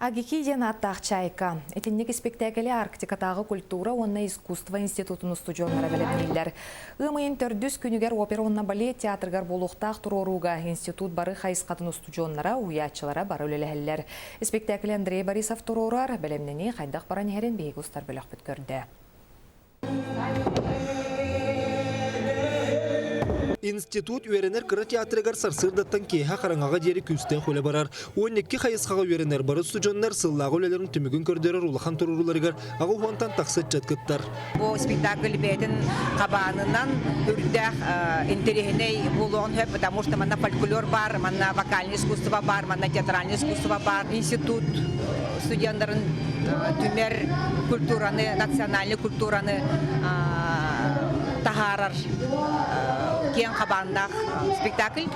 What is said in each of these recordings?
Агики диэн ааттаах чайка. Итинник испиктээкили Арктикатааҕы культура уонна искусство институтун устудьуоннара бэлэмнииллэр. Ыам ыйын төрдүс күнүгэр опера уонна балет театрыгар буолуохтаах туруорууга институт бары хайысхатын устудьуоннара, уһуйааччылара бары үлэлэһэллэр. Испиктээкили Андрей Борисов туруорар, бэлэмнэнии хайдах баран иһэрин биһиги устар бөлөхпүт көрдө. Институт үөрэнэр кыра театрыгар сарсыардаттан киэһэ хараҥаҕа диэри күүстээх үлэ барар. 12 хайысхаҕа үөрэнэр бары устудьуоннар сыллааҕы үлэлэрин түмүгүн көрдөрөр улахан туруорууларыгар аҕа уонтан тахса ыччат кыттар. Бу спектакль бэйэтин хабаанынан үрдээх интэриэһинэй буолуоҕун сөп, потому что манна фольклор бар, манна вокальное искусство бар, манна театральное искусство бар. Институт студенттарын түмэр культураны, национальный культураны таһаарар киэҥ хабааннаах спектакль.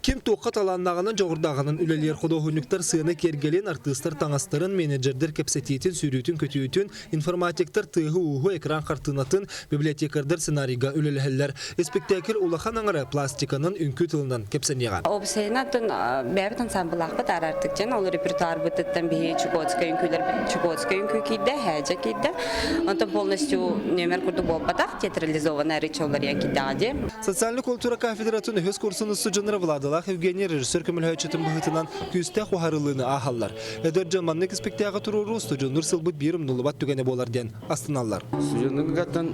Ким туохха талааннааҕынан дьоҕурдааҕынан үлэлиир худуоһунньуктар сыана киэргэлин, артыыстар таҥастарын, менеджердэр кэпсэтиитин, сүүрүүтүн-көтүүтүн, информатиктар тыаһы-ууһу, экран хартыынатын, библиотекардар сценарийга үлэлэһэллэр. Испиктээкил улахан аҥара пластиканан, үҥкүү тылынан кэпсэниэҕэ. Уопсайынан бэйэбит ансамблаахпыт арартык дьэн ол репертуарбытыттан биһи Чукотскай үҥкүүлэр Чукотскай үҥкүү киирдэ, һээдьэ киирдэ. Онтон полностью нүөмэр курдук буолбатах, театрализованная речь олоруйан киирдэҕэ дии. Социальнай культура кафедратын үһүс курсун устудьуоннара Владалаах Евгений режиссер көмөлөһөөччүтүн быһыытынан күүстээх уһаарылыыны ааһаллар. Эдэр дьон маннык испиктээҕи туруоруу устудьуоннуур сылбыт биир умнуллубат түгэнэ буолар диэн астыналлар. Студенныгаттан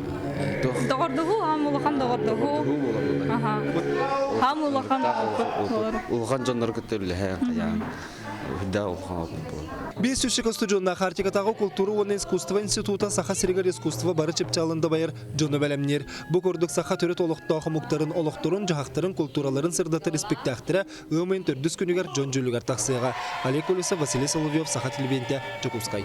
Доҕордоһуу, аам улахан доҕордоһуу. Аха. Аам улахан Улахан дьоннору кытта үлэһэн хайаан үрдээх улахан опыт буолар. Биир сүүсчэкэ устудьуоннаах Арктикатааҕы култуура уонна искусство института Саха сиригэр искусство бары чыпчаалын дабайар дьону бэлэмниир. Бу курдук саха төрүт олохтоох омуктарын олохторун-дьаһахтарын, култуураларын сырдатар испиктээхтэрэ ыам ыйын төрдүс күнүгэр дьон дьүүлүгэр тахсыаҕа. Олег Колесов, Василий Соловьев, Саха телевидениетэ, Дьокуускай.